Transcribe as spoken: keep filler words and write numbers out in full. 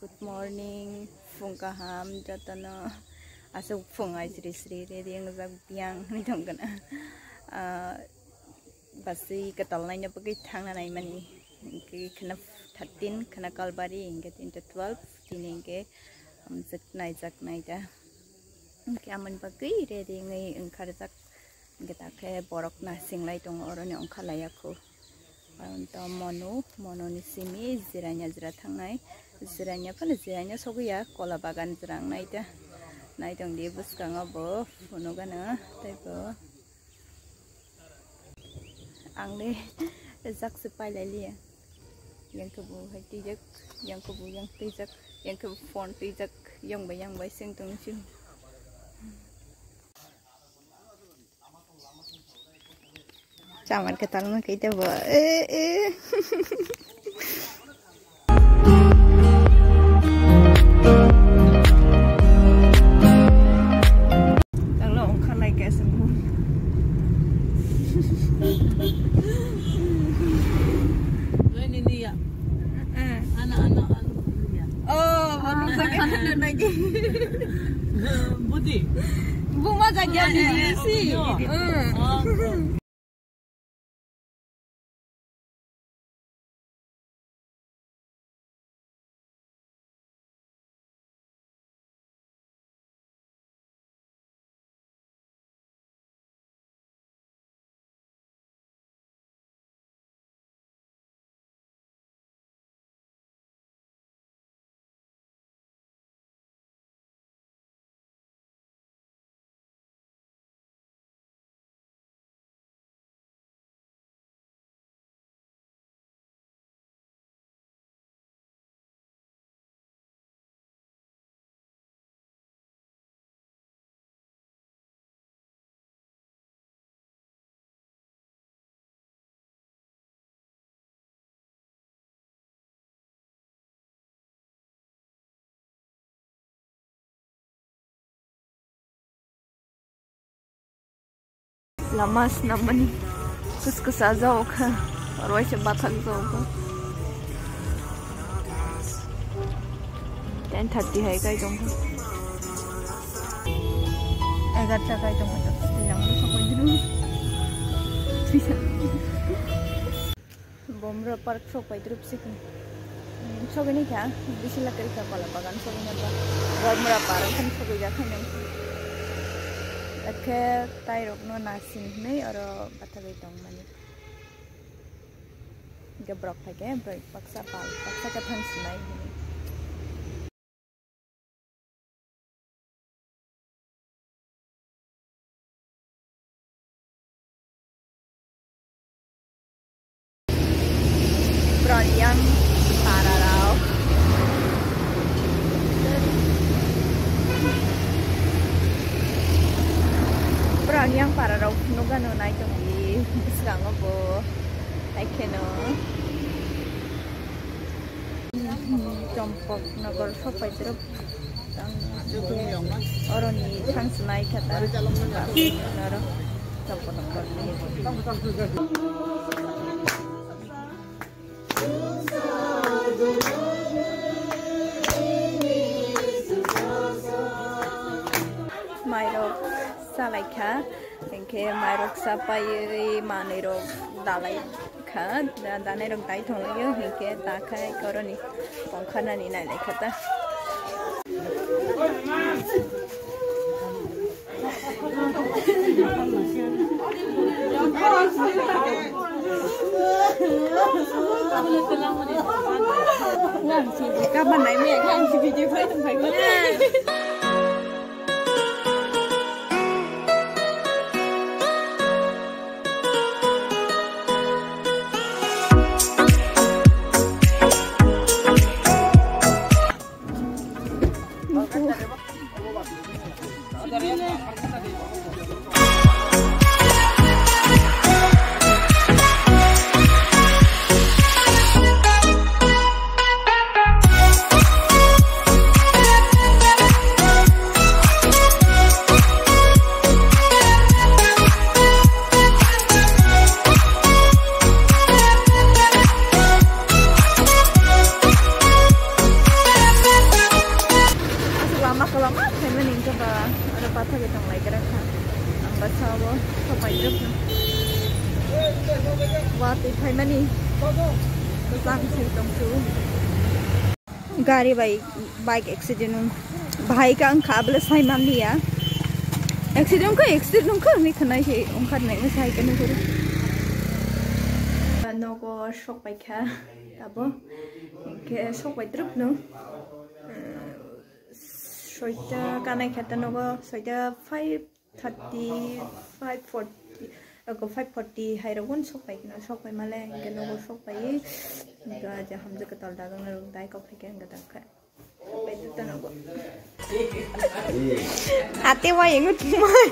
Good morning, phung kaham jotono. Aswk phung ai sri sri ready wngjak biyang hinwi tongkha na. Ah, basi kwtal naina bagwi thangna naimani. Hwnkhe khwna thirteen, khwna kalbari, hwnkhe tinta twelve, tini hwnkhe, um, jwk naijak naida. Hwnkhe amoni bagwi ready wngwi wngkharjak. Hwnkhe takhe borok nasinglai tongo, oroni ongkha laiya khu. Aro to mono, mononi simi jiranya jira thangnai. Jiranya phano jiranya sogwi ya, kola bagan jira wngnai ta. Naitongdi bwskango bo phunukgano tei bo. Ang le jak se pailai liya. Yang khe bo hai twijak, yang khe bo yang twijak, yang khe bo phone twijak, yang bai yang bai seng tong sio. Chamar kwtal wngkha khe tebo. Eh, eh. Tanglo ongkha lai khe aswk bo. Nini ya. Eh. Ana, ana, ana. Oh, bo nung sakhe nung nai di. Budi. Buma jagya ni si. Yo. Eh. Oh. Lama swnamani kus kus ajao kha, oro waisa bathak jao kha. Ten thirty hai kai tong kha. Egarta kai tong kha, twi lang sakoi dulu. Bomra park sok pai drup sikni. Sogini kha, bisi la kari kha kola bagan sogini ba. Bomra park kan sogwi ja kha nang. Akhe tai rok no nasin hinwi oro bathagwi tong mani. Ge brok phai khe broi baksa pal, baksa khe thang sinai hinwi. Broni yang para rok. Broni yang para rok nukgano nai tongdi bwskango bo. Hai kheno. Champaknagar sok pai tro. Oroni thang sinai kha ta. Oro Champaknagar ni. Mairok salai kha, hinkhe mairok sapaiwi manwirok dalai kha, da-, danai rok dai tonglaio, hinkhe da kha, koroni tongkha nani nailai kha ta. Kapan naimaya khe ang si video khai tongphai khe. Tama phaimani hwnkhe ba oro pathagwi tong lai gra kha. Ang ba sao sok pai jok no. Watwi phaimani. Jang se tong chu. Gari bai bike accident wng. Bahai ka wngkha abole sai manliya. Accident wngkha, accident wngkha hwnwi khwnai se wngkha nai sai khe nukuru. Nogo sok pai kha tabo. Hwnkhe sok pai truk no. Soita kanai khe ta nogo soita five thirty, five forty, ako five forty hai rok gon sok pai kna, sok pai male hwnkhe nogo sok pai. Hwnkhe je hamjak kwtal dagwng rok dai kok hai khe hwnkhe ta kha. Sok pai ta nogo. Ate wa yang tumai.